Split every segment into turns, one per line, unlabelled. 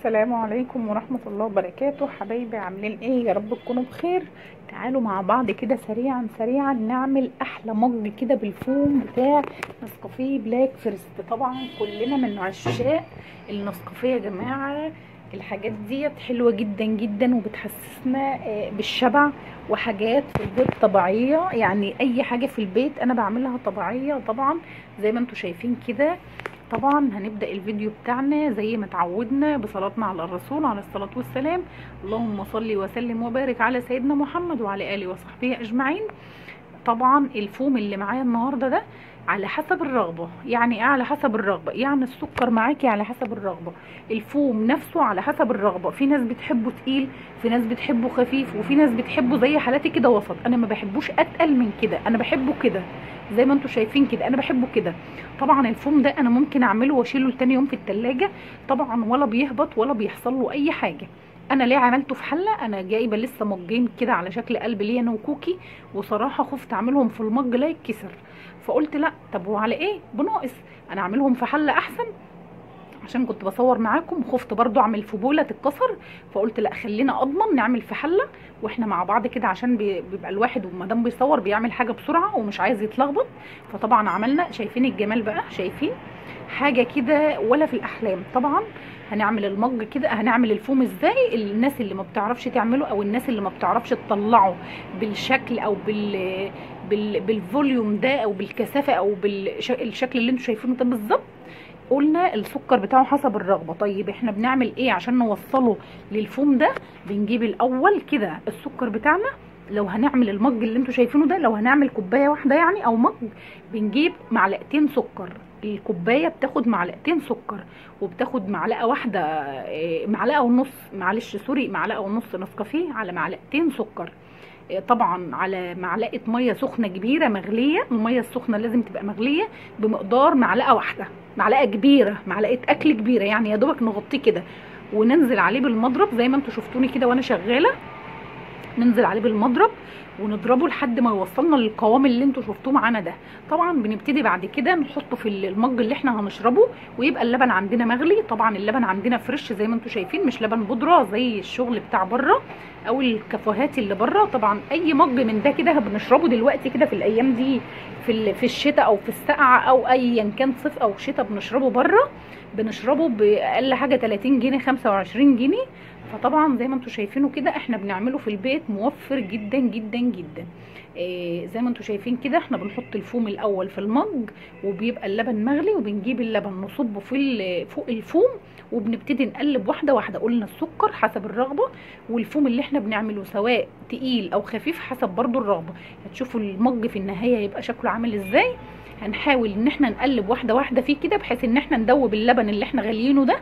السلام عليكم ورحمة الله وبركاته. حبايبي عاملين ايه؟ يا رب تكونوا بخير. تعالوا مع بعض كده سريعا سريعا نعمل احلى mug كده بالفوم بتاع نسكافيه Black Forest. طبعا كلنا من عشاق النسكافيه يا جماعة، الحاجات ديت حلوة جدا جدا وبتحسسنا بالشبع، وحاجات في البيت طبيعية، يعني اي حاجة في البيت انا بعملها طبيعية طبعا زي ما انتم شايفين كده. طبعا هنبدأ الفيديو بتاعنا زي ما تعودنا بصلاتنا على الرسول عليه الصلاة والسلام، اللهم صل وسلم وبارك على سيدنا محمد وعلى آله وصحبه أجمعين. طبعا الفوم اللي معايا النهارده ده على حسب الرغبة، يعني ايه على حسب الرغبة؟ يعني السكر معاكي على حسب الرغبة، الفوم نفسه على حسب الرغبة. في ناس بتحبه تقيل، في ناس بتحبه خفيف، وفي ناس بتحبه زي حالاتي كده وسط. انا ما بحبوش اتقل من كده، انا بحبه كده زي ما انتم شايفين كده، انا بحبه كده. طبعا الفوم ده انا ممكن اعمله واشيله لتاني يوم في التلاجة، طبعا ولا بيهبط ولا بيحصل له اي حاجة. انا ليه عملته في حله؟ انا جايبه لسه مجين كده على شكل قلب ليا انا وكوكي، وصراحة خفت اعملهم في المج لا يتكسر، فقلت لا طب وعلى ايه بناقص، انا اعملهم في حله احسن، عشان كنت بصور معاكم خفت برضو اعمل في بوله تتكسر، فقلت لا خلينا اضمن نعمل في حله واحنا مع بعض كده، عشان بيبقى الواحد وما دام بيصور بيعمل حاجة بسرعة ومش عايز يتلخبط. فطبعا عملنا، شايفين الجمال بقى، شايفين حاجة كده ولا في الاحلام. طبعا هنعمل المج كده، هنعمل الفوم ازاي؟ الناس اللي ما بتعرفش تعمله او الناس اللي ما بتعرفش تطلعه بالشكل او بال volume ده او بالكثافه او بالشكل اللي انتوا شايفينه ده بالظبط، قلنا السكر بتاعه حسب الرغبة. طيب احنا بنعمل ايه عشان نوصله للفوم ده؟ بنجيب الاول كده السكر بتاعنا، لو هنعمل ال mug اللي انتوا شايفينه ده، لو هنعمل كوباية واحدة يعني او mug، بنجيب معلقتين سكر. الكوباية بتاخد معلقتين سكر، وبتاخد معلقه واحدة، معلقه ونص، معلش sorry، معلقه ونص نسكافيه على معلقتين سكر، طبعا على معلقه مية سخنة كبيرة مغليه. المية السخنة لازم تبقى مغليه بمقدار معلقه واحدة، معلقه كبيرة، معلقه اكل كبيرة، يعني يا دوبك نغطيه كده وننزل عليه بالمضرب زي ما انتوا شفتوني كده وانا شغالة. ننزل عليه بالمضرب ونضربه لحد ما يوصلنا للقوام اللي انتوا شفتوه معانا ده. طبعا بنبتدي بعد كده نحطه في ال mug اللي احنا هنشربه، ويبقى اللبن عندنا مغلي. طبعا اللبن عندنا fresh زي ما انتوا شايفين، مش لبن بودره زي الشغل بتاع بره او الكافيهات اللي بره. طبعا اي mug من ده كده بنشربه دلوقتي كده في الايام دي، في الشتاء او في السقعه او ايا كان صيف او شتاء، بنشربه بره، بنشربه باقل حاجة 30 جنيه 25 جنيه. فطبعا زي ما انتوا شايفينه كده احنا بنعمله في البيت، موفر جدا جدا جدا. زي ما انتوا شايفين كده احنا بنحط الفوم الاول في ال mug، وبيبقى اللبن مغلي، وبنجيب اللبن نصبه في فوق الفوم، وبنبتدي نقلب واحدة واحدة. قلنا السكر حسب الرغبة، والفوم اللي احنا بنعمله سواء تقيل او خفيف حسب برضو الرغبة. هتشوفوا ال mug في النهاية يبقى شكله عامل ازاي. هنحاول ان احنا نقلب واحدة واحدة فيه كده، بحيث ان احنا ندوب اللبن اللي احنا غاليينه ده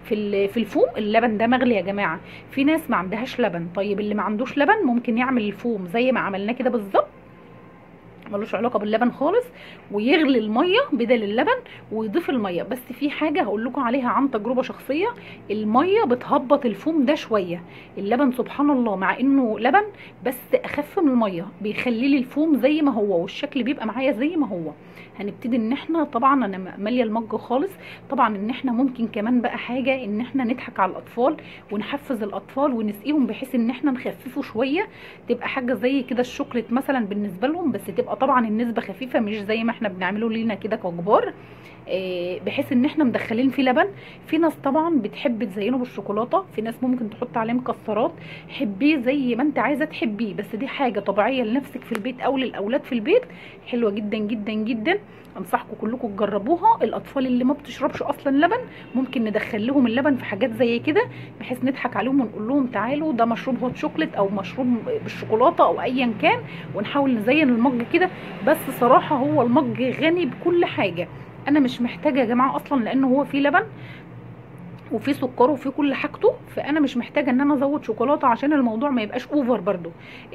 في الفوم. اللبن ده مغلي يا جماعة، في ناس ما عندهاش لبن. طيب اللي ما عندوش لبن ممكن يعمل الفوم زي ما عملناه كده بالظبط، ملوش علاقة باللبن خالص، ويغلي المية بدل اللبن ويضيف المية. بس في حاجة هقول لكم عليها عن تجربه شخصية، المية بتهبط الفوم ده شوية. اللبن سبحان الله مع انه لبن بس اخف من المية، بيخلي لي الفوم زي ما هو والشكل بيبقى معايا زي ما هو. هنبتدي ان احنا طبعا انا ماليه المج خالص. طبعا ان احنا ممكن كمان بقى حاجة ان احنا نضحك على الاطفال ونحفز الاطفال ونسقيهم، بحيث ان احنا نخففه شوية، تبقى حاجة زي كده الشوكليت مثلا بالنسبة لهم، بس تبقى طبعا النسبة خفيفة مش زي ما احنا بنعمله لينا كده ككبار، بحيث ان احنا مدخلين فيه لبن. في ناس طبعا بتحب تزينه بالشوكولاته، في ناس ممكن تحط عليه مكسرات، حبيه زي ما انت عايزه تحبيه، بس دي حاجة طبيعية لنفسك في البيت او للاولاد في البيت، حلوة جدا جدا جدا. انصحكم كلكم تجربوها. الاطفال اللي ما بتشربش اصلا لبن ممكن ندخل لهم اللبن في حاجات زي كده، بحيث نضحك عليهم ونقول لهم تعالوا ده مشروب hot chocolate او مشروب بالشوكولاته او ايا كان، ونحاول نزين ال mug كده. بس صراحة هو ال mug غني بكل حاجة، انا مش محتاجه يا جماعة اصلا، لانه هو فيه لبن وفي سكر وفي كل حاجته، فانا مش محتاجه ان انا ازود شوكولاتة عشان الموضوع ما يبقاش over. برضو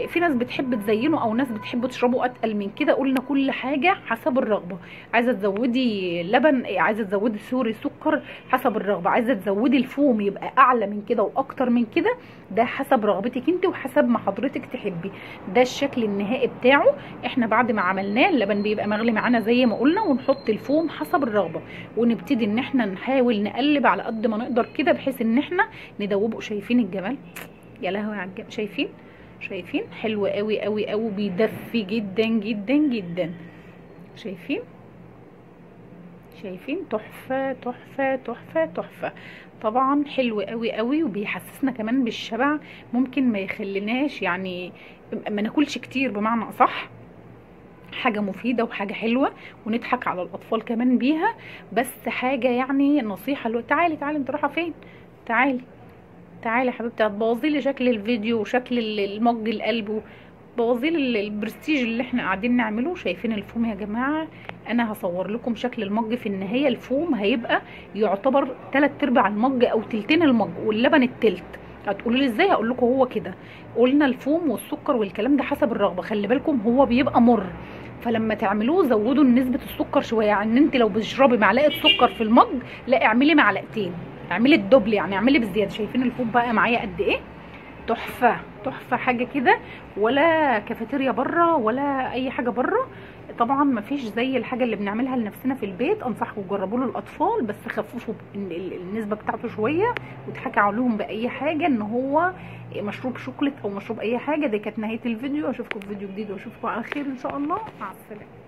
في ناس بتحب تزينه او ناس بتحب تشربه اتقل من كده. قلنا كل حاجة حسب الرغبة، عايزه تزودي لبن، عايزه تزودي sorry سكر حسب الرغبة، عايزه تزودي الفوم يبقى اعلى من كده واكتر من كده، ده حسب رغبتك انت وحسب ما حضرتك تحبي. ده الشكل النهائي بتاعه. احنا بعد ما عملناه اللبن بيبقى مغلي معانا زي ما قلنا، ونحط الفوم حسب الرغبة، ونبتدي ان احنا نحاول نقلب على قد ما نقدر كده، بحيث ان احنا ندوبه. شايفين الجمال؟ يا لهوي على الجمال. شايفين؟ شايفين؟ حلو قوي قوي قوي، بيدفي جدا جدا جدا. شايفين؟ شايفين؟ تحفة تحفة تحفة تحفة. طبعا حلو قوي قوي، وبيحسسنا كمان بالشبع، ممكن ما يخليناش يعني ما ناكلش كتير بمعنى اصح. حاجة مفيدة وحاجه حلوة، ونضحك على الاطفال كمان بيها. بس حاجة يعني نصيحة له، تعالي تعالي انت رايحة فين؟ تعالي تعالي يا حبيبتي، هتبوظي لي شكل الفيديو وشكل المج القلب، بوظي لي البرستيج اللي احنا قاعدين نعمله. شايفين الفوم يا جماعة؟ انا هصور لكم شكل المج في النهاية. الفوم هيبقى يعتبر 3/4 المج او تلتين المج، واللبن التلت. هتقولوا لي ازاي؟ هقول لكم هو كده. قلنا الفوم والسكر والكلام ده حسب الرغبة، خلي بالكم هو بيبقى مر، فلما تعملوه زودوا نسبه السكر شوية. يعني انت لو بتشربي معلقه سكر في المج، لا اعملي معلقتين، اعملي ال double، يعني اعملي بالزيادة. شايفين الفوم بقى معايا قد ايه؟ تحفة تحفة، حاجة كده ولا كافيتيريا بره ولا اي حاجة بره. طبعا مفيش زي الحاجة اللي بنعملها لنفسنا في البيت. انصحكم تجربوا له الاطفال، بس خففوا النسبة بتاعته شوية، وتحكوا عليهم باي حاجة ان هو مشروب شوكليت او مشروب اي حاجة. دي كانت نهاية الفيديو، اشوفكم في فيديو جديد واشوفكم على خير ان شاء الله. مع السلامة.